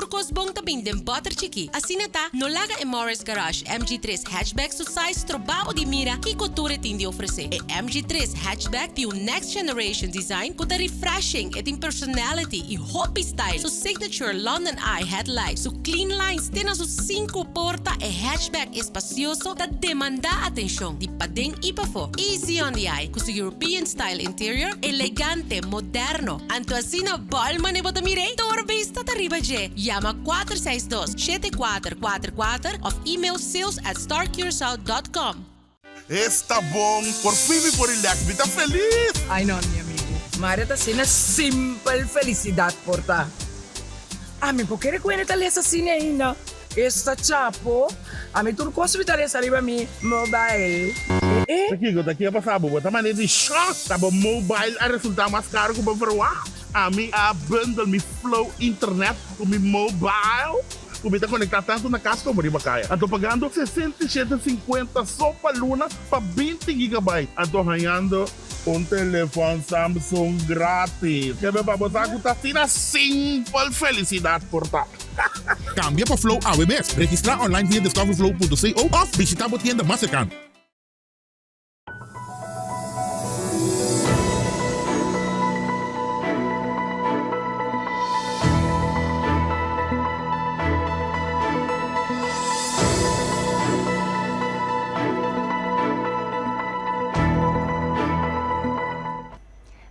Tur kos bon ta bin den bòter chikí. Asina ta, no laga e Morris Garage MG tres Hatchback su size stroba bo di mira kiko tur e tin di ofresé. E MG tres Hatchback tin un next generation design ku ta refreshing, e tin personality i hopi style. Su signature London Eye headlight, su clean lines te na su sinku porta e hatchback espacioso ta demanda atencion di paden y pafó. Easy on the eye cu su European style interior elegante, moderno. Anto asina bòl mane bo ta mir'é? Tur bista ta riba dje. Yama 462 7444 of email sales at starcuracao dot com. Esta bon! Por fin mi por relax, mi ta felis! Ay no mi amigo, Maria ta asina simpel felicidad por ta. Ami por kere cu hende ta lesa asina ainda. Esta chapo, ami tur cos mi ta lesa riba mi mobile. Ta kico ta kia pasa bo? Bo ta manera di shock! Ta bo mobile a resulta mas caro cu bo verwacht? Ami a bundle mi flow internet cu mi mobile. Ku mi ta konektá tantu na kas komo riba kaya. Anto pagando 67 sinkuenta so pa luna pa 20 gigabyte. Anto hañando un telefòn Samsung grátis. Kebe pa bo sa ku ta asina simpel felisidat por ta. Kambia pa Flow awe mes. Registrá online via discoverflow.co òf bishitá bo tienda mas serkano.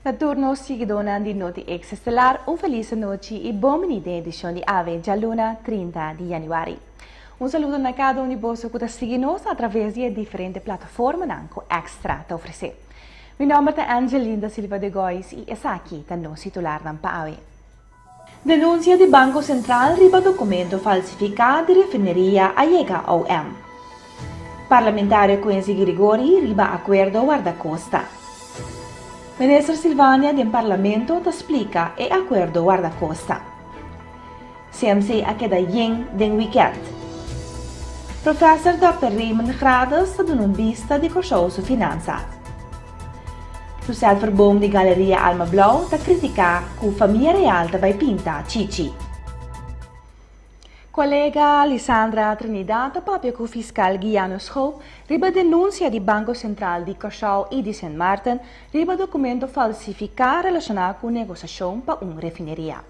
Na tur nos siguidónan di Noti Extra Estelar un felis anochi i bon bini den edishon di awe djaluna 30 di yanüari. Un saludo na kada un di boso ku ta sigui nos atraves di e diferente plataformanan ku Extra ta ofresé. Mi nòmber ta Angeline da Silva de Gois i esaki ta nos titularnan pa awe. Denunsia di Banko Sentral riba dokumento falsifiká di refineria a yega OM. Parlamentario Quincy Girigorie riba akuerdo Wardakosta. Minister Silvania den Parlamento ta splika e akuerdo Wardakosta. CMC a keda yen den wikènt. Professor Dòkter Raymond Grades ta duna un bista di Kòrsou su finansa. Lucette Verboom di Galeria Alma Blou ta kritiká ku famia real ta bai pinta Chichi. Kolega Lisandra Trinidad ta papia ku fiskal Guiano Schoop riba denunsia di Banko Sentral di Kòrsou i di Sint Maarten riba dokumento falsifiká relashoná ku negosashon pa un refineria.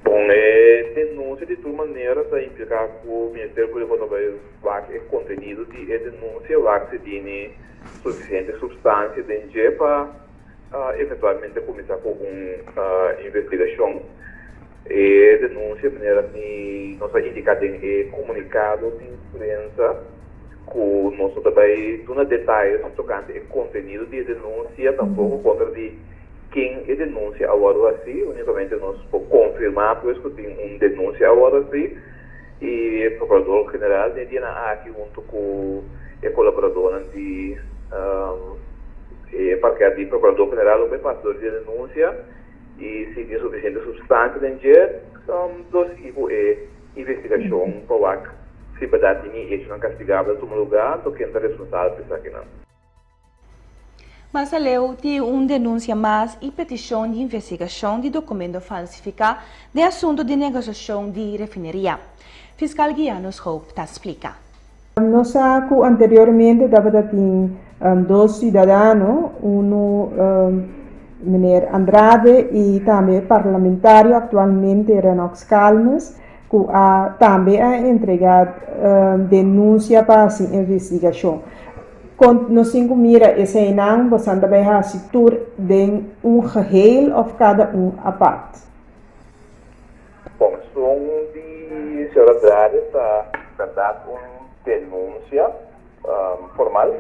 Bon, e denunsia di tur manera ta impliká ku Ministerio Públiko ta bai wak e kontenido di e denunsia, wak si tini sufisiente supstansia den dje pa eventualmente kuminsá ku un investigashon. E denunsia manera mi nos a indiká den e komunikado di prensa ku nos no ta bai duna detayes tokante e kontenido di e denunsia, tampoko kontra di Ken e denuncia a wordo haci? Unicamente nos por confirma pues cu tin un denuncia a wordo haci y e Procurador General den e dianan aki hunto cu e colaboradornan di e parket di Procurador General lo bay pasa door di e denuncia y si tin suficiente substancia den dje lo sigui cu e investigacion pa wak si berdad tin e hechonan castigabel a tuma lugar anto ken ta responsabel pa esakinan. Mas aleu tin un denunsia mas i petishon di investigashon di dokumento falsifiká den asuntu di negosiashon di refineria. Fiskal Guiano Schoop ta splika. Nos sa ku anteriormente tabata tin dos siudadano, unu meneer Andrade i tambe parlamentario aktualmente Renox Calmes, ku a tambe a entrega denunsia pa hasi investigashon. Kon nos tin ku mira eseinan? Bosan ta bai hasi tur den un geheel òf kada un apart? Bon, esun di señor Andrade ta bèrdat un denunsia formal,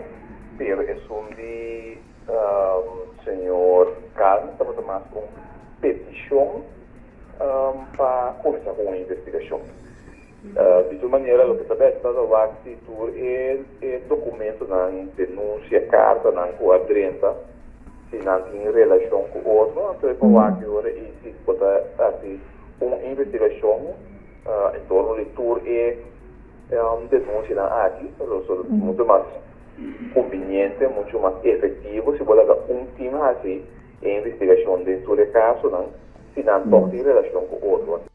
pero esun di señor Calmes tabata mas un petishon pa kuminsá ku un investigashon. Di tur manera loke ta bèsti ta wak si tur e dokumentonan, denunsia, kartanan ku a drenta, si nan tin relashon ku otro, anto e por wak e ora ei si bo ta hasi un investigashon en torno di tur e denunsianan aki, lo ta mucho mas kumbiniente, mucho mas efektivo si bo laga un tim hasi e investigashon den tur e kasonan, si nan tòg tin relashon ku otro.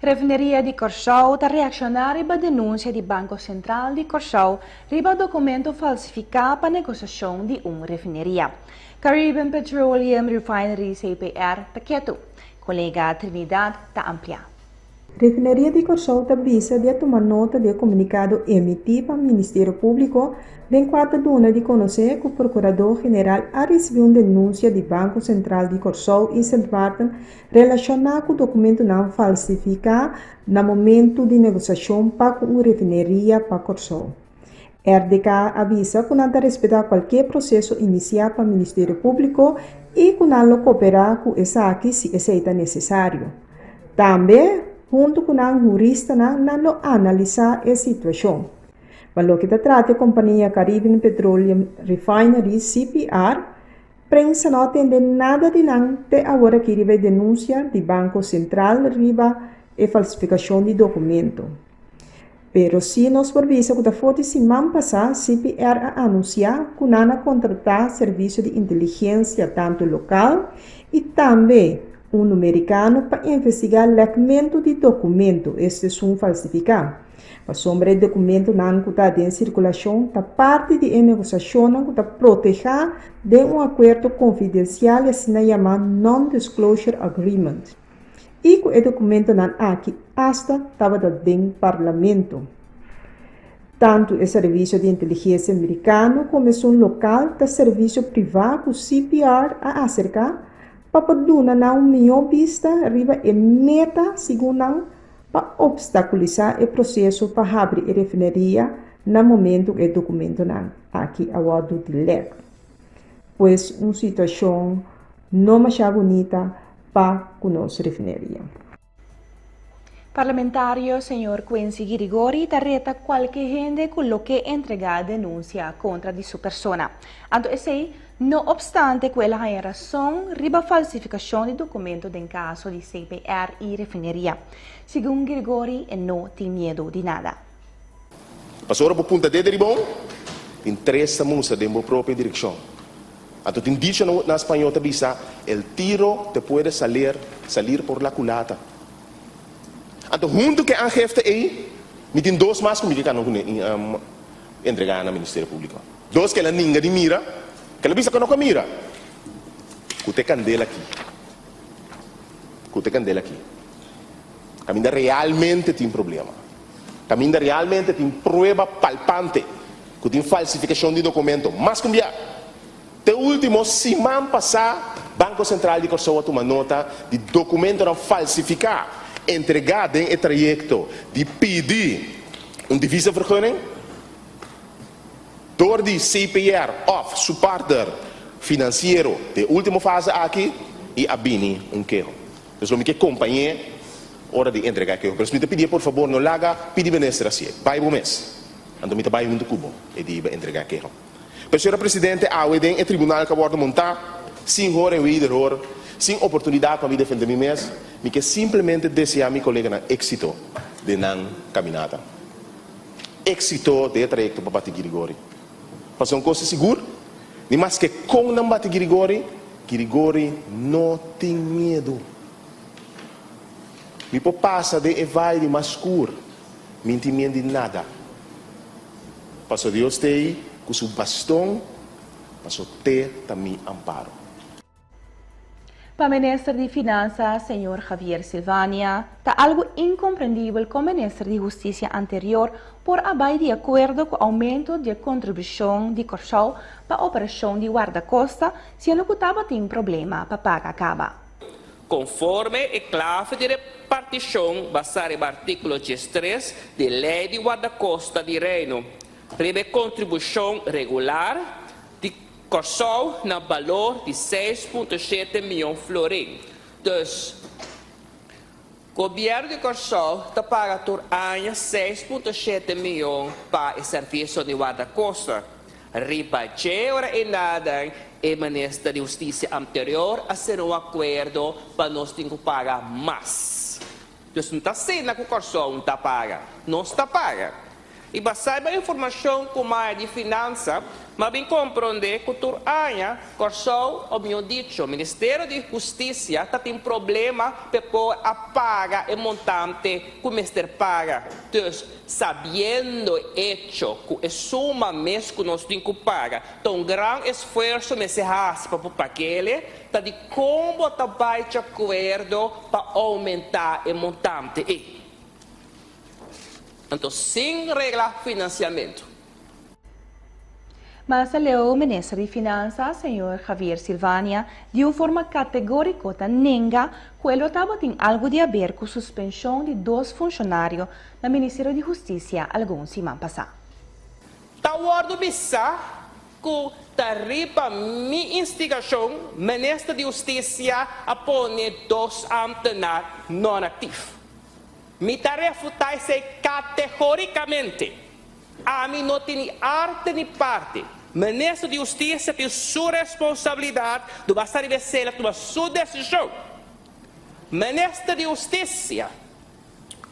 Refineria di Kòrsou ta reakshoná riba denunsia di Banko Sentral di Kòrsou riba dokumento falsifiká pa negosiashon di un refineria. Caribbean Petroleum Refinery, CPR, ta ketu. Kolega Trinidad ta amplia. Refineria di Kòrsou ta bisa di a tuma nota di e komunikado emití pa Ministerio Públiko den kua ta duna di konosé ku Prokurador General a risibí un denunsia di Banko Sentral di Kòrsou i Sint Maarten relashoná ku dokumentunan falsifiká na momentu di negosiashon pa ku un refineria pa Kòrsou. RDK a bisa ku nan ta respetá kualke proseso inisiá pa Ministerio Públiko i ku nan lo koperá ku esaki si esei ta nesesario. Tambe, huntu ku nan huristanan nan lo analisá e situashon. Pa loke ta trata e kompania Caribbean Petroleum Refinery, CPR, prensa no a tende nada di nan te aworakí riba e denunsia di Banko Sentral riba e falsifikashon di dokumento. Pero sí nos por bisa ku ta for di siman pasá CPR a anunsiá ku nan a kontratá servisio di inteligensia tantu lokal i tambe unu merikano pa investigá lèkmentu di dokumentu, este esun falsifiká. Pasobra e dokumentunan ku ta den sirkulashon ta parti di e negosiashonnan ku ta protehá den un akuerdo konfidensial i asina yamá non-disclosure agreement. i ku e dokumentonan aki asta tabata den Parlamento. Tantu e servisio di inteligensia merikano komo esun lokal ta servisio privá ku CPR a aserká pa por duna nan un mihó bista riba e meta, segun nan, pa opstakulisá e proseso pa habri e refineria na momentu ku e dokumentonan aki a wòrdu di lèk. Pues un situashon no mashá bunita pa ku nos refineria. Parlamentario señor Quincy Girigori ta reta kualke hende ku lo ke entregá denunsia kontra di su persona. Anto esei, no opstante ku el a haña rason riba falsifikashon di dokumento den kaso di CPR i refineria. Segun Girigori e no tin miedu di nada. Pasobra bo punta dede riba un, tin tres ta mustra den bo propio direkshon. Anto tin dicho na spañó ta bisa, El tiro te puede salir, salir por la culata. Anto huntu ku e aangifte ei, mi tin dos mas ku mi ke kano kuné i entregá na Ministerio Públiko. Dos ku el a ninga di mira, ku el a bisa ku no ku a mira, ku ta e kandela aki, ku ta e kandela aki. Kaminda realmente tin problema. Kaminda realmente tin prueba palpante ku tin falsifikashon di dokumento mas ku un bia. Te último siman pasá Banko Sentral di Kòrsou a tuma nota di dokumentonan falsifiká entregá den e trayekto di pidi un divisavergunning dor di CPR òf su partner finansiero den e último fase aki i a bini un keho. Dus lo mi ke kompañ'é ora di entregá e keho. Pero mi ta pidié por fabor no laga pidi minister hasié. Bai bo mes. Anto mi ta bai huntu ku bo e dia i entregá e keho. Pero señora presidente awe den e tribunal ku a wòrdu montá, sin hoor en wederhoor, sin oportunidat pa mi defendé mi mes, mi ke simplemente deseá mi koleganan éksito den nan kaminata. Éksito den e trayekto pa bati Girigori. Pasobra un kos ta sigur, ni maske kon nan bati Girigori, Girigori no tin miedu. Mi por pasa den e vaye di mas skur, mi n'tin miedu di nada. Pasobra Dios t'ei ku su baston, pasobra t'e ta mi amparo. Pa Minister di Finansa, señor Javier Silvania, ta algo incomprendibel con Minister di Husticia anterior por a bay di acuerdo cu aumento di e contribucion di Corsou pa operacion di Guardacosta siendo cu tabatin problema pa paga caba. Conforme e clave di reparticion basá riba artículo 13 di Ley di Guardacosta di Reino, riba e contribucion regular di Kòrsou na balor di 6.7 mion florin. Dus, Gobièrnu di Kòrsou ta paga tur aña 6.7 mion pa e servisio di Wardakosta. Riba dje ora ei nadan e minister di Hustisia anterior a sera un akuerdo pa nos tin ku paga mas. Dus no ta asina ku Kòrsou no ta paga. Nos ta paga. I basá riba informashon ku maya di finansa. M'a bin komprondé ku tur aña Kòrsou, o mihó dicho, Ministerio di Hustisia ta tin problema p'e por a paga e montante ku mester paga. Dus, sabiendo e echo ku e suma mes ku nos tin ku paga ta un gran esfuerso mester hasi pa por pag'ele, ta di kon bo ta bai di akuerdo pa oumentá e montante ei? Anto sin regla finansiamentu. Mas aleu, Minister di Finansa, señor Javier Silvania, di un forma kategóriko ta nenga ku e lo tabatin algu di aber ku suspenshon di dos funshonario na Ministerio di Hustisia algun siman pasá. Ta wòrdu bisá ku ta riba mi instigashon Minister di Hustisia a pone dos ámtenar non-aktif. Mi ta refutá esei kategórikamente. Ami no tin ni arte ni parte. Minister di Hustisia tin su responsabilidat, do basta riba esei el a tuma su desishon. Minister di Hustisia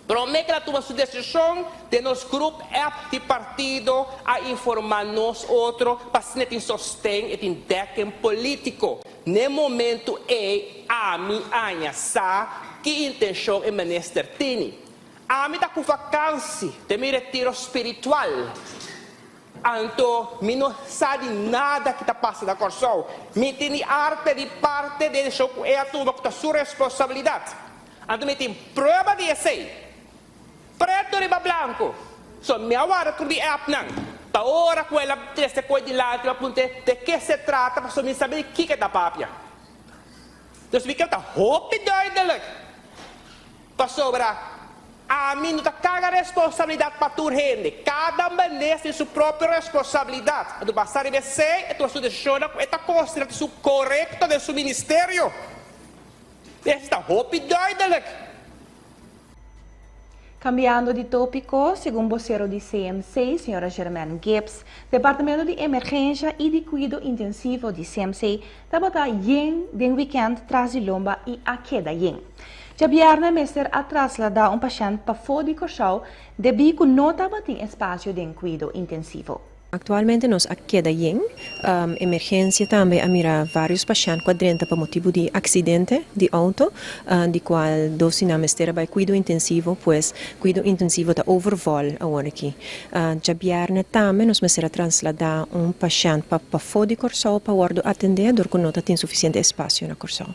prome ku el a tuma su desishon den nos grup app di partido a informa nos otro pa asina e tin sosten, e tin dekking politiko. N'e momento ei ami aña sa ki intenshon e minister tini. Ami ta ku vakansi den mi retiro spiritual, anto mi no sa di nada ki ta pasa na Kòrsou. Mi tin di arte di parte den esho ku e a tuma ku ta su responsabilidat. Anto mi tin prueba di esei, preto riba blanko. So mi a warda tur di appnan pa ora ku el a trese koe dilanti mi a puntr'é de ke se trata pasobra mi sabi di kiko e ta papia. Dus mi ke ta hopi duidelijk. Pasobra ami no ta carga responsabilidad pa tur hende. Cada menes tin su propio responsabilidad. Anto basa riba esey e tuma su decisionnan cu e ta considera ta su corecto den su ministerio. Esey ta hopi duidelijk. Cambiando di topico, segun bocero di CMC, señora Germaine Gibbs, Departamento di Emergencia y di Cuido Intensivo di CMC tabata yen den weekend tras di lomba y a keda yen. Djabièrnè mester a trasladá un pashènt pafó di Kòrsou debí ku no tabatin espasio den kuido intensivo. Aktualmente nos a keda yen. Emergensia tambe a mira vários pashènt ku a drenta pa motibu di aksidente di outo, di kual dos di nan mester a bai kuido intensivo, pues kuido intensivo ta overvol awor aki. Djabièrnè tambe nos mester a trasladá un pashènt pa pafó di Kòrsou pa wòrdu atendé dor ku no ta tin sufisiente espasio na Kòrsou.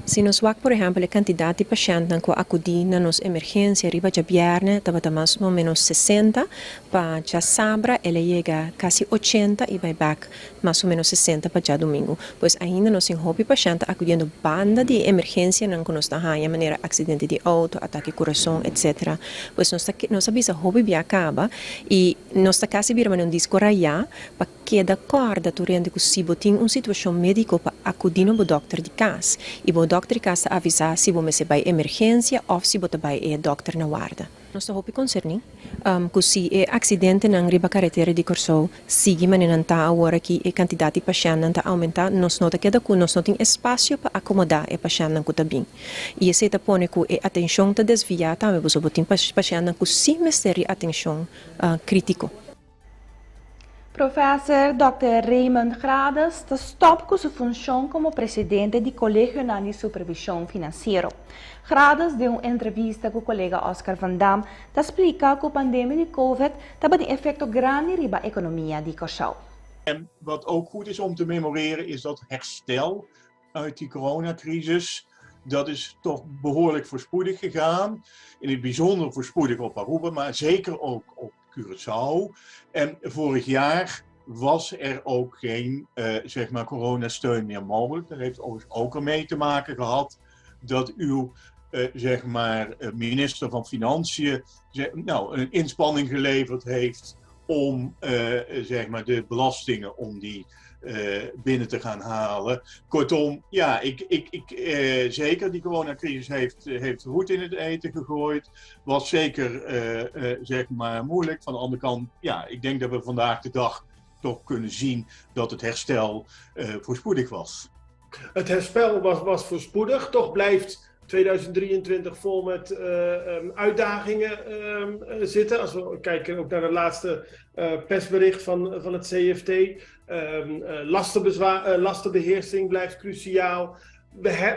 Si nos wak por ehèmpel e kantidat di pashèntnan ku a akudí na nos emergensia riba djabièrnè tabata mas o ménos 60, pa djasabra el a yega kasi 80 i bai bèk mas o ménos 60 pa djadumingu. Pues ainda nos tin hopi pashènt ta akudiendo banda di e emergensianan ku nos ta haña manera aksidente di outo, atake kurason etsetera. Pues nos ta nos a bisa hopi bia kaba i nos ta kasi bira manera un disko rayá pa Keda kòrda tur hende ku si bo tin un situashon médiko pa akudí na bo dòkter di kas i bo dòkter di kas ta avisá si bo mester bai emergensia òf si bo ta bai e dòkter na warda. Nos ta hopi konserní ku si e aksidentenan riba karetera di Kòrsou sigui manera nan ta awor aki e kantidat di pashèntnan ta oumentá, nos no ta keda ku nos no tin espasio pa akomodá e pashèntnan ku ta bin. I esei ta pone ku e atenshon ta desviá tambe pasobra bo tin pashèntnan ku sí mester di atenshon krítiko. Professor Dòkter Raymond Grades ta stòp ku su funshon komo presidente di Kolegionan di Supervishon Finansiero. Grades den un entrevista ku kolega Oscar van Dam ta splika ku pandemia di Covid tabatin efekto grandi riba ekonomia di Kòrsou. En wat ook goed is om te memoreren is dat herstel uit die coronacrisis, dat is toch behoorlijk voorspoedig gegaan. In het bijzonder voorspoedig op Aruba, maar zeker ook op Curaçao. En vorig jaar was er ook geen uh, zeg maar coronasteun meer mogelijk. Dat heeft overigens ook ermee te maken gehad dat uw uh, zeg maar, eh, minister van Financiën zeg, nou, een inspanning geleverd heeft om uh, zeg maar de belastingen om die uh, binnen te gaan halen. Kortom, ja, ik, ik, ik, uh, zeker die coronacrisis heeft, heeft roet in het eten gegooid. Was zeker zeg maar moeilijk. Van de andere kant, ja, ik denk dat we vandaag de dag toch kunnen zien dat het herstel voorspoedig was. Het herstel was, was voorspoedig, toch blijft 2023 vol met uitdagingen zitten. Als we kijken ook naar het laatste persbericht van het CFT. Lastenbeheersing blijft cruciaal.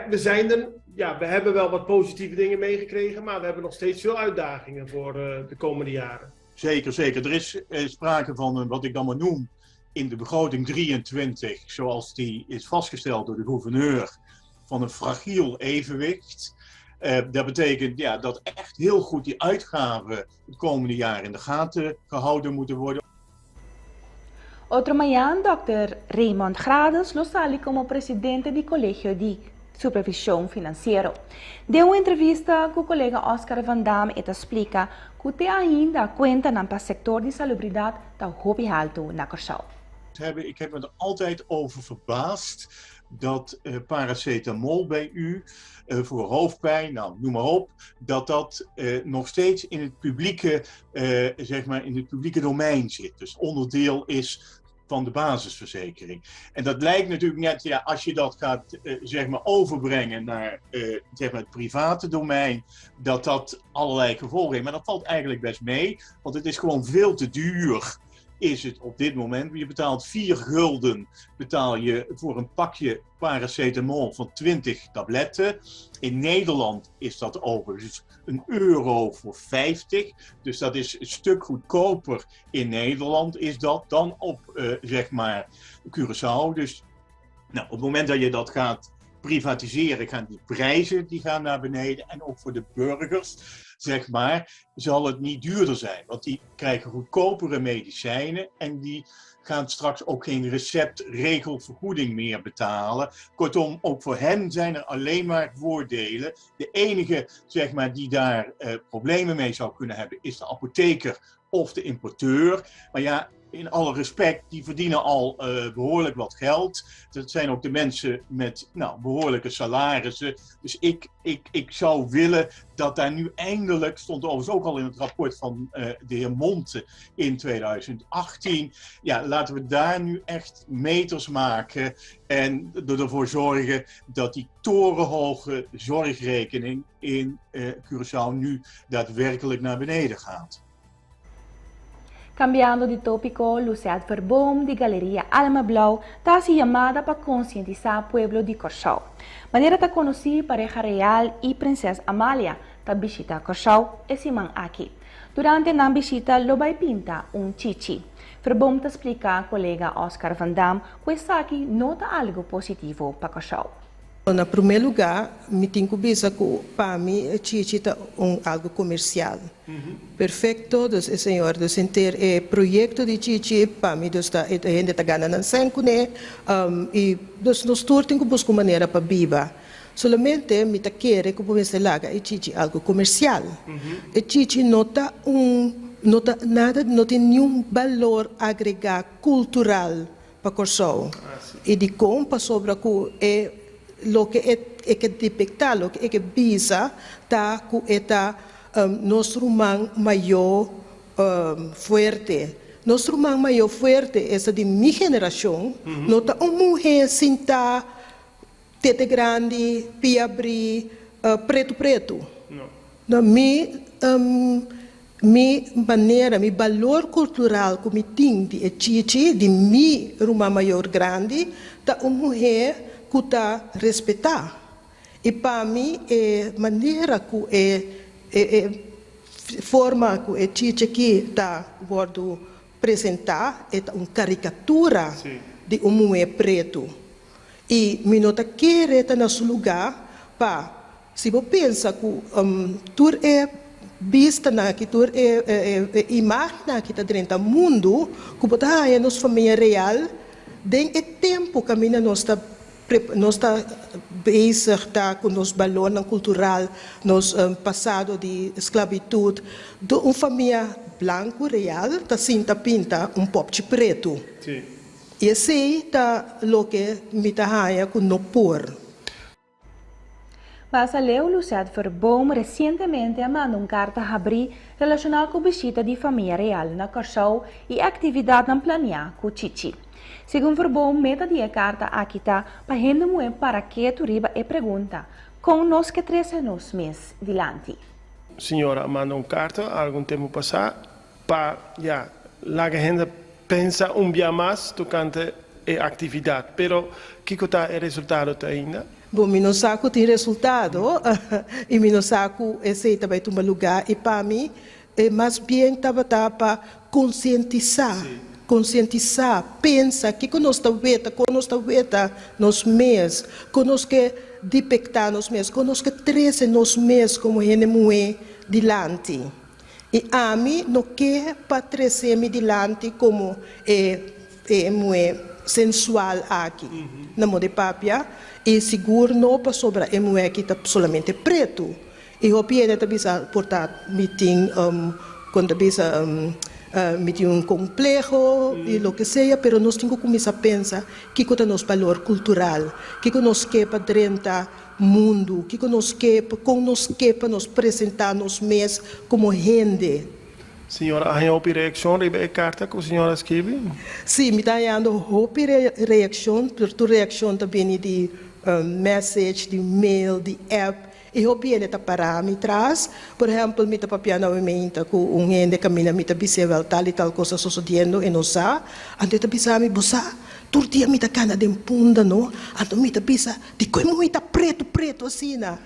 We zijn er, ja, we hebben wel wat positieve dingen meegekregen, maar we hebben nog steeds veel uitdagingen voor de komende jaren. Zeker, zeker. Er is sprake van wat ik dan maar noem in de begroting 23, zoals die is vastgesteld door de gouverneur, van een fragiel evenwicht. Dat betekent, ja, dat echt heel goed die uitgaven het komende jaar in de gaten gehouden moeten worden. Otro mañan dòkter Raymond Gradus lo sali komo presidente di Kolegio di Supervishon Finansiero. Den un entrevista ku kolega Oscar van Dam e ta splika ku te ainda kuentanan pa sektor di salubridat ta hopi haltu na Kòrsou. Ik heb me er altijd over verbaasd dat paracetamol bij u voor hoofdpijn, nou, noem maar op, dat dat nog steeds in het publieke, zeg maar, in het publieke domein zit. Dus onderdeel is van de basisverzekering. En dat lijkt natuurlijk net, ja, als je dat gaat zeg maar overbrengen naar zeg maar het private domein, dat dat allerlei gevolgen heeft. Maar dat valt eigenlijk best mee, want het is gewoon veel te duur. Is het op dit moment. Je betaalt 4 gulden betaal je voor een pakje paracetamol van 20 tabletten. In Nederland is dat overigens een euro voor 50. Dus dat is een stuk goedkoper in Nederland is dat dan op zeg maar Curaçao. Dus nou, op het moment dat je dat gaat privatiseren, gaan die prijzen die gaan naar beneden. En ook voor de burgers, zeg maar, zal het niet duurder zijn. Want die krijgen goedkopere medicijnen en die gaan straks ook geen receptregelvergoeding meer betalen. Kortom, ook voor hen zijn er alleen maar voordelen. De enige, zeg maar, die daar problemen mee zou kunnen hebben, is de apotheker of de importeur. Maar ja, in alle respect, die verdienen al behoorlijk wat geld. Dat zijn ook de mensen met, nou, behoorlijke salarissen. Dus ik zou willen dat daar nu eindelijk, stond overigens ook al in het rapport van de heer Monte in 2018. Ja, laten we daar nu echt meters maken en ervoor zorgen dat die torenhoge zorgrekening in Curaçao nu daadwerkelijk naar beneden gaat. Kambiando di tópiko, Lucette Verboom di Galeria Alma Blou ta hasi yamada pa konsientisá pueblo di Kòrsou. Manera ta konosí, pareha real i Prinses Amalia ta bishitá Kòrsou e siman aki. Durante nan bishita lo bai pinta un chichi. Verboom ta splika kolega Oscar van Dam ku esaki no ta algu positivo pa Kòrsou. Na promé lugá mi tin ku bisa ku pa mi e chichi ta un algu komersial. Perfekto, dus e señor dus henter e proyekto di chichi pa mi dus ta e hende ta gana nan sèn kuné i dus nos tur tin ku buska un manera pa biba. Solamente mi ta kere ku bo mester laga e chichi algu komersial. E chichi no ta un no ta nada no tin niun balor agregá kultural pa Kòrsou. I dikon? Pasobra ku e loke e e ke depektá, loke e ke bisa ta ku e ta nos ruman mayó fuerte. Nos ruman mayó fuerte, esta di mi generashon, no ta un muhé sintá, tete grandi, pia abrí, pretu pretu. No, mi mi manera, mi balor kultural ku mi tin di e chichi, di mi ruman mayor grandi, ta un muhé ku ta respetá. I pa mi e manera ku e e forma ku e chichi aki ta wòrdu presentá, e ta un karikatura di un muhé pretu. I mi no ta kere ta na su lugá pa si bo pensa ku tur e bistanan aki, tur e imágennan aki ta drenta mundu ku bo ta haña nos famia real den e tempu kaminda nos ta nos ta bezig ta ku nos balornan kultural, nos pasado di sklabitut. Un famia blanku real ta sinta pinta un popchi pretu. I esei ta loke mi ta haña ku no por. Basa leu Lucette Verboom resientemente a manda un karta habrí relashoná ku bishita di famia real na Kòrsou i aktividatnan planiá ku Chichi. Segun Verboom meta di e karta aki ta pa hende muhé para ketu riba e pregunta. Kon nos ke trese nos mes dilanti? Señora a manda un karta algun tempu pasá pa, ya, laga hende pensa un bia mas tokante e aktividat. Pero kiko ta e resultado te ainda? Bon, mi no sa ku tin resultado i mi no sa ku esei ta bai tuma lugá i pa mi e mas bien tabata pa konsientisá, konsientisá, pensa kiko nos ta weta, kon nos ta weta nos mes, kon nos ke dipektá nos mes, kon nos ke trese nos mes komo hende muhé dilanti. I ami no ke pa trese mi dilanti komo e e muhé sensual aki, na moda di papia, i sigur no pasobra e muhé aki ta solamente pretu. I hopi hende ta bisa por ta mi tin kon ta bisa mi tin un kompleho i loke sea, pero nos tin ku kuminsá pensa kiko ta nos balor kultural, kiko nos ke pa drenta mundu, kiko nos ke, kon nos ke pa nos presentá nos mes komo hende. Señora a haña hopi reakshon riba e karta ku señora a skirbi? Sí, mi ta hañando hopi reakshon, pero tur reakshon ta bini di message, di mail, di app, i hopi hende ta pará mi tras. Por ehèmpel, mi ta papia nòvemente ku un hende kaminda mi ta bis'é wèl tal i tal kos ta sosodiendo, e no sa. Anto e ta bisa mi, Bo sa, tur dia mi ta kana den punda no, anto mi ta bisa, Dikon e muhé ta pretu pretu asina?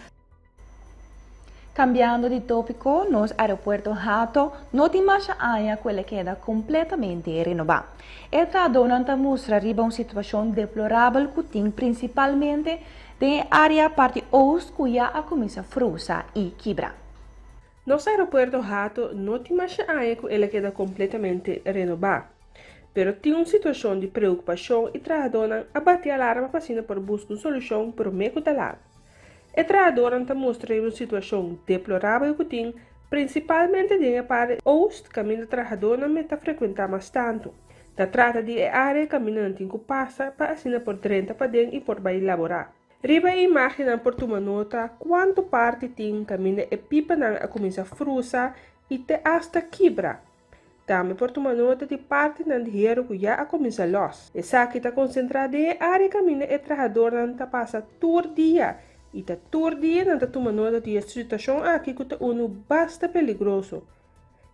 Cambiando di topico, nos aeropuerto Hato no tin masha aña cu el a keda completamente renoba. E trahadornan ta mustra riba un situacion deplorabel cu tin principalmente den e area parti oost cu ya a cuminsa frusa y kibra. Nos aeropuerto Hato no tin masha aña cu el a keda completamente renoba. Pero tin un situacion di preocupacion y trahadornan a bati alarma pa asina por busca un solucion prome cu ta laat. E trahadornan ta mustra riba un situashon deplorabel ku tin, prinsipalmente den e parti oost kaminda trahadornan me ta frekuentá mas tantu. Ta trata di e área kaminda nan tin ku pasa pa asina por drenta paden i por bai laborá. Riba e imágennan por tuma nota kuantu parti tin kaminda e pipanan a kuminsá frusa i te asta kibra. Tambe por tuma nota di partinan di heru ku ya a kuminsá lòs. Esaki ta konsentrá den e área kaminda e trahadornan ta pasa tur dia i ta tur dia nan ta tuma nota di e situashon aki ku ta unu basta peligroso.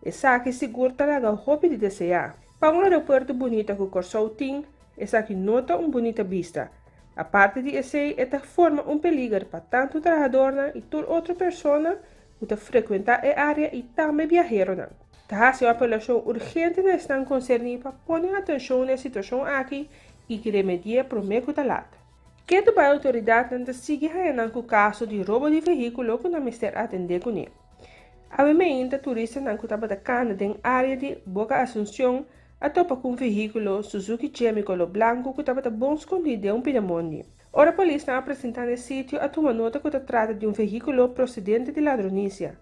Esaki sigur ta laga hopi di deseá. Pa un aeropuerto bunita ku Kòrsou tin, esaki no ta un bunita bista. Aparte di esei e ta forma un peliger pa tantu trahadornan i tur otro persona ku ta frekuentá e área i tambe biaheronan. Ta hasi un apelashon urgente na esnan konserní pa pone atenshon na e situashon aki i remedi'é promé ku ta lat. Ketu bai outoridatnan ta sigui haña nan ku kaso di robo di vehíkulo ku nan mester atendé kuné. Awe meinta turistanan ku tabata kana den área di Boca Asunción a topa ku un vehíkulo Suzuki Jimny koló blanku ku tabata bon skondí den un pidamondi. Ora polisnan a presentá na e sitio a tuma nota ku ta trata di un vehíkulo prosedente di ladronisia.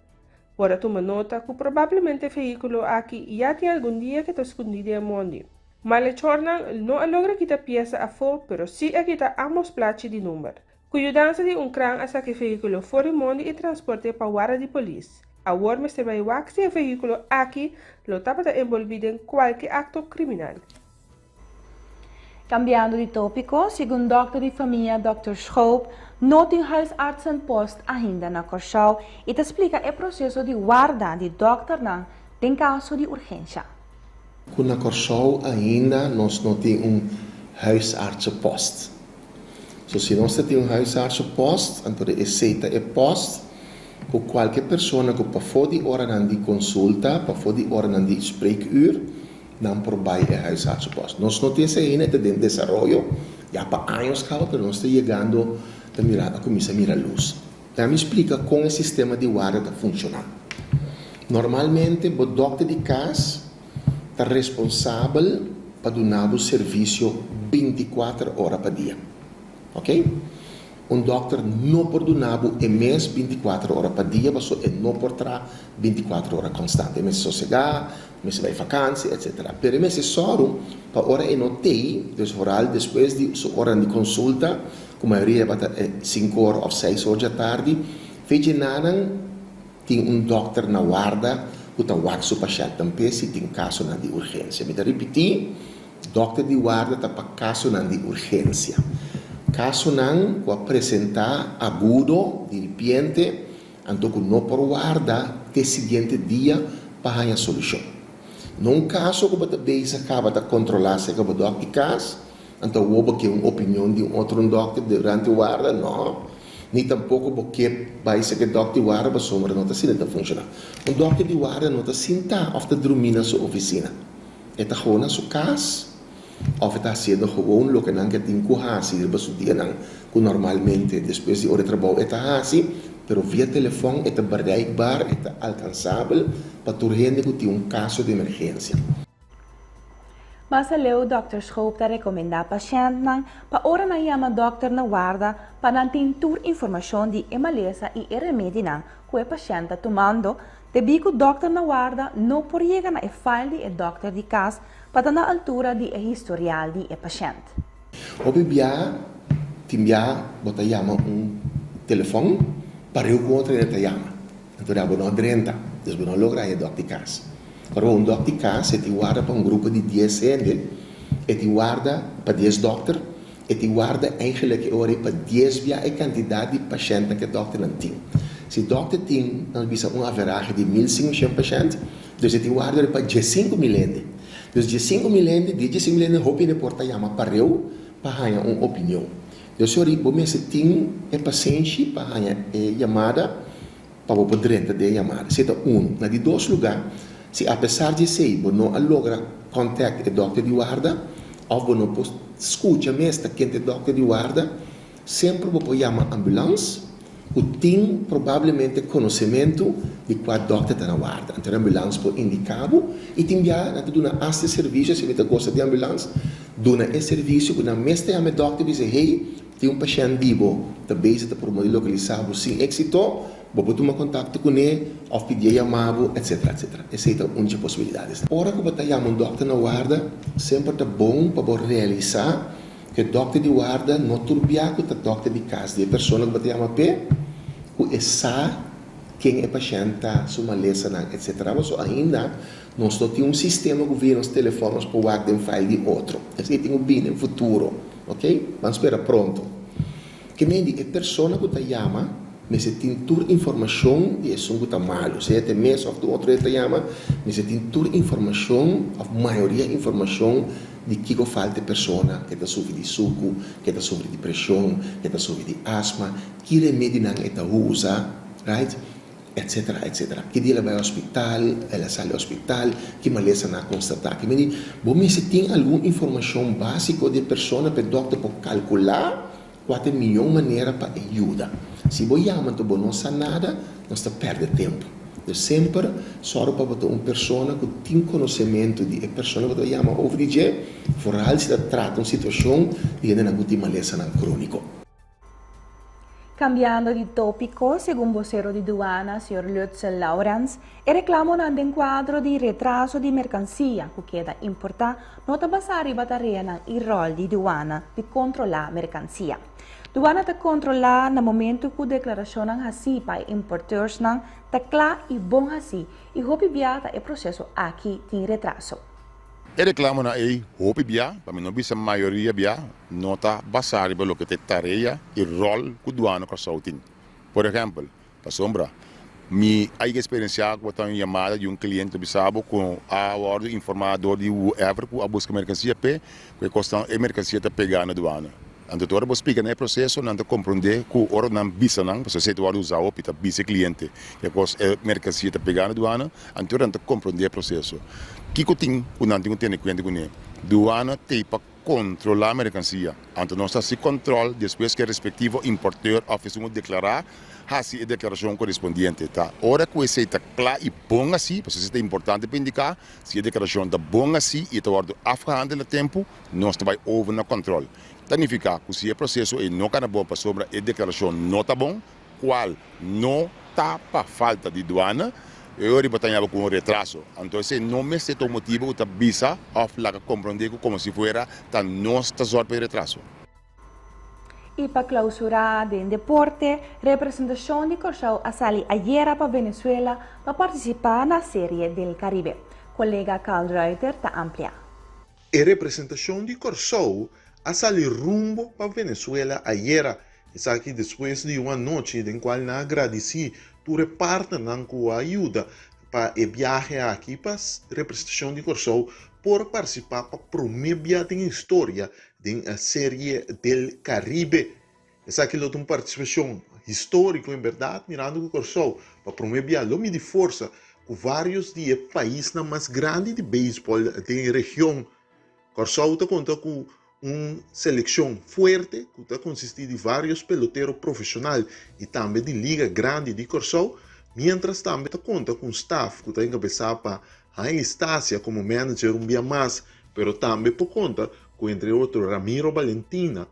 Por a tuma nota ku probablemente e vehíkulo aki ya tin algun dia ke ta skundí den e mondi. Malechornan no a logra kita piesa afó pero sí a kita ámbos plachi di number. Ku yudansa di un kran a saka e vehíkulo for di mondi i transport'é pa warda di polis. Awor mester bai wak si e vehíkulo aki lo tabata enbolbí den kualke akto kriminal. Cambiando di topico, segun dokter di famia Dòkter Schoop, no tin huisartsenpost ainda na Kòrsou i ta splika e proseso di warda di dòkternan den kaso di urgensha. Ku na Kòrsou ainda nos no tin un huisartsenpost. So si nos ta tin un huisartsenpost, anto de esei ta e post ku kualke persona ku pafó di oranan di konsulta, pafó di oranan di spreekuur, Nan por bai e huisartsenpost. Nos no tin esei ainda, e ta den desaroyo ya pa años caba, pero nos ta yegando ta mira, a cuminsa mira luz. Laga mi splica con e sistema di warda ta funciona. Normalmente bo dokter di cas ta responsabel pa duna bo servicio binticuater ora pa dia. Ok? Un dokter no por duna bo e mes binticuater ora pa dia pasobra e no por traha binticuater ora constante. E mester sosega, Mester bai vakansi, etc. Pero e mester sòru pa ora e no tei, dus vooral despues di su oranan di konsulta, ku mayoria tabata e sinku or òf seis or djatardi, fecha enanan tin un dòkter na warda ku ta wak su pashèntnan p'e si tin kasonan di urgensia. Mi ta ripití, dòkter di warda ta pa kasonan di urgensia. Kasonan ku a presentá agudo, diripiente, anto ku no por warda te siguiente dia pa haña solushon. No un kaso ku bo ta bezig kaba ta kontrolá serka bo dòkter di kas, anto awor bo ke un opinion di un otro un dòkter durante warda, no. Ni tampoko bo ke bai serka e dòkter di warda pasobra no ta asina ta funshoná. Un dòkter di warda no ta sintá òf ta drumí na su ofisina. E ta gewoon na su kas òf e ta hasiendo gewoon loke nan ke tin ku hasi riba su dianan ku normalmente despues di ora di trabou e ta hasi, pero via telefòn e ta bereikbaar, e ta alkansabel pa tur hende ku tin un kaso di emergensia. Mas aleu Dòkter Schoop ta rekomendá pashèntnan pa ora nan yama dòkter na warda pa nan tin tur informashon di e malesa i e remedinan ku e pashènt ta tumando, debí ku dòkter na warda no por yega na e fail di e dòkter di kas pa ta na altura di e historial di e pashènt. Hopi bia tin bia bo ta yama un telefòn pareu ku otro hende ta yama. Anto da bo no a drenta, dus bo no a logra haña dòk di kas. Ora un dòk di kas e tin warda pa un grupo di dies hende, e tin warda pa dies dòkter, e tin warda eigenlik e ora ei pa dies bia e kantidat di pashèntnan ku e dòkternan tin. Si dòkter tin, nos bisa un averahe di 1500 pashènt, dus e tin warda ora pa 15.000 hende. Dus 15.000 hende, di e 15.000 hende hopi hende por ta yama pareu pa haña un opinion. Dus ora bo mester tin e pasenshi pa haña e yamada pa bo por drenta den e yamada. Esei ta unu. Na di dos lugá, si apesar di esei bo no a logra kòntèkt e dòkter di warda òf bo no por skucha mes ta ken ta e dòkter di warda, semper bo por yama ambulans ku tin probablemente konosementu di kua dòkter ta na warda. Anto e ambulans por indiká bo i tin bia nan ta duna asta e servisio, si mi ta gosta di ambulans, Duna e servisio ku nan mes ta yama e dòkter bisa, Hey, tin un pashènt di bo ta bezig ta purba di lokalisá bo sin éksito, bo por tuma kontakto kuné òf pidié yama bo, etsetera, etsetera. Esei ta un dje posibilidatesnan. Ora ku bo ta yama un dòkter na warda, semper ta bon pa bo realisá ku e dòkter di warda no tur bia ku ta dòkter di kas di e persona ku bo ta yama p'e, ku e sa ken e pashènt ta, su malesanan, etsetera. Pasobra ainda Nos no tin un sistema ku via nos telefòn nos por wak den file di otro. Esei tin ku bini den futuro, ok? Ban spera pronto. Ke men di e persona ku ta yama mester tin tur informashon di esun ku ta malu, sea ta e mes òf ta un otro hende ta yama, mester tin tur informashon òf mayoria informashon di kiko falta e persona, ke ta sufri di suku, ke ta sufri di preshon, ke ta sufri di asma, ki remedinan e ta usa, right? Etcetera, etcetera. Ki dia el a bai hospital, el a sali hospital, ki malesa nan a constata. Ki mindi, bo mester tin algun informacion basico di e persona pa e dokter por calcula cua ta e miyon manera pa e yuda. Si bo yama anto bo no sa nada, nos ta perde tempo. Dus semper sòru pa bo ta un persona cu tin conocemento di e persona cu ta yama over di dje, vooral si ta trata un situacion di hendenan cu tin malesanan cronico. Cambiando di topico, segun vocero di Duana, señor Lutzel Laurens, e reclamonan den cuadro di retraso di mercancia cu keda importa no ta basa riba tareanan y rol di Duana di controla mercancia. Duana ta controla na momento cu declaracionnan haci pa e importeursnan ta cla y bon haci y hopi bia ta e proceso aki tin retraso. E reklamonan ei hopi bia, pa mi no bisa mayoria bia, no ta basá riba loke ta e tarea i ròl ku Duana Kòrsou tin. Por ehèmpel, pasobra mi a yega eksperensiá ku bo ta un yamada di un kliente ta bisa bo ku a wòrdu informá dor di whoever ku a buska merkansia p'e, ku e kosnan e merkansia ta pegá na duana. Anto ora bo splika nan e proseso, nan ta komprondé ku ora nan bisa nan, pasobra esei ta wòrdu usá hopi, ta bisa e kliente ke kos e merkansia ta pegá na duana, anto ora nan ta komprondé e proseso. Kiko tin ku nan tin ku tene kuenta kuné? Duana t'ei pa kontrolá merkansia. Anto nos ta hasi kòntròl despues ku e respektivo importeur òf esun ku deklará hasi e deklarashon korespondiente. Ta ora ku esei ta kla i bon hasi, pasobra esei ta importante pa indiká, si e deklarashon ta bon hasi i e ta wòrdu afgehandeld na tempu, Nos ta bai over na kòntròl. Ta nifiká ku si e proseso ei no kana bon pasobra e deklarashon no ta bon, kual no ta pa falta di duana, e ora bo ta yaba ku un retraso. Anto esei no mester ta un motibu ku ta bisa òf laga komprondé ku komo si fuera ta nos ta zòrg pa e retraso. I pa klausurá den deporte, representashon di Kòrsou a sali ayera pa Venezuela pa partisipá na Serie del Caribe. Kolega Carl Ruiter ta amplia. E representashon di Kòrsou a sali rumbo pa Venezuela ayera. Esaki despues di un anochi den kual nan a gradisí tur e partnernan ku a yuda pa e biahe aki pa representashon di Kòrsou por partisipá pa promé bia den historia den Serie del Caribe. Esaki lo ta un partisipashon históriko en bèrdat mirando ku Kòrsou pa promé bia lo midi forsa ku vários di e paisnan mas grandi di beisbòl den e region. Kòrsou ta konta ku un selekshon fuerte ku ta konsistí di vários pelotero profeshonal i tambe di liga grandi di Kòrsou, miéntras tambe ta konta ku un staf ku ta enkabesá pa Haile Stasia komo manager un bia mas, pero tambe por konta ku entre otro Ramiro Balentina,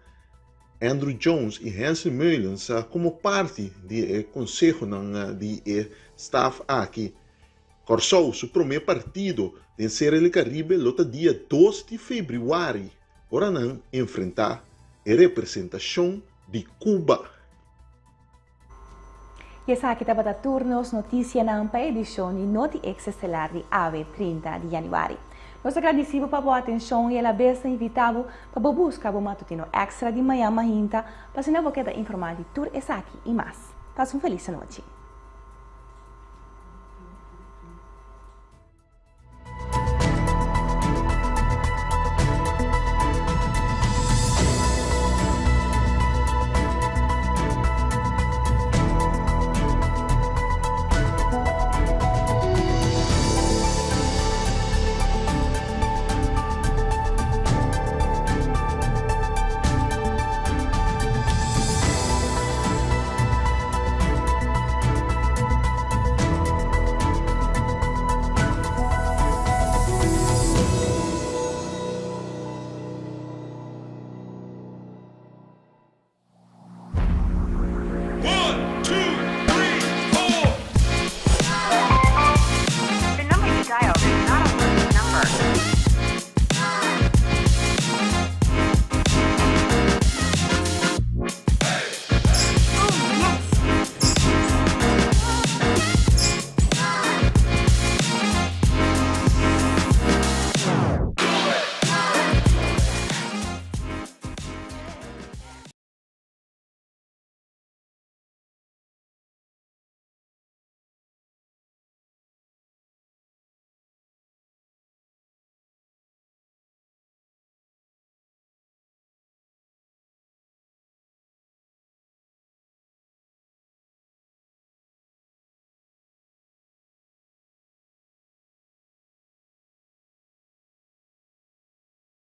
Andrew Jones i Hensley Meulens komo parti di e konsehonan di e staf aki. Kòrsou su promé partido den Serie del Caribe lo ta dia dos di febrüari ora nan enfrentá e representashon di Cuba. I esaki tabata tur nos notisianan pa e edishon di Noti Extra Estelar di awe 30 di yanüari. Nos ta gradisí bo pa bo atenshon i alabes ta invitá bo pa bo buska bo matutino extra di mañan mainta pa asina bo keda informá di tur esaki i mas. Pasa un felis anochi.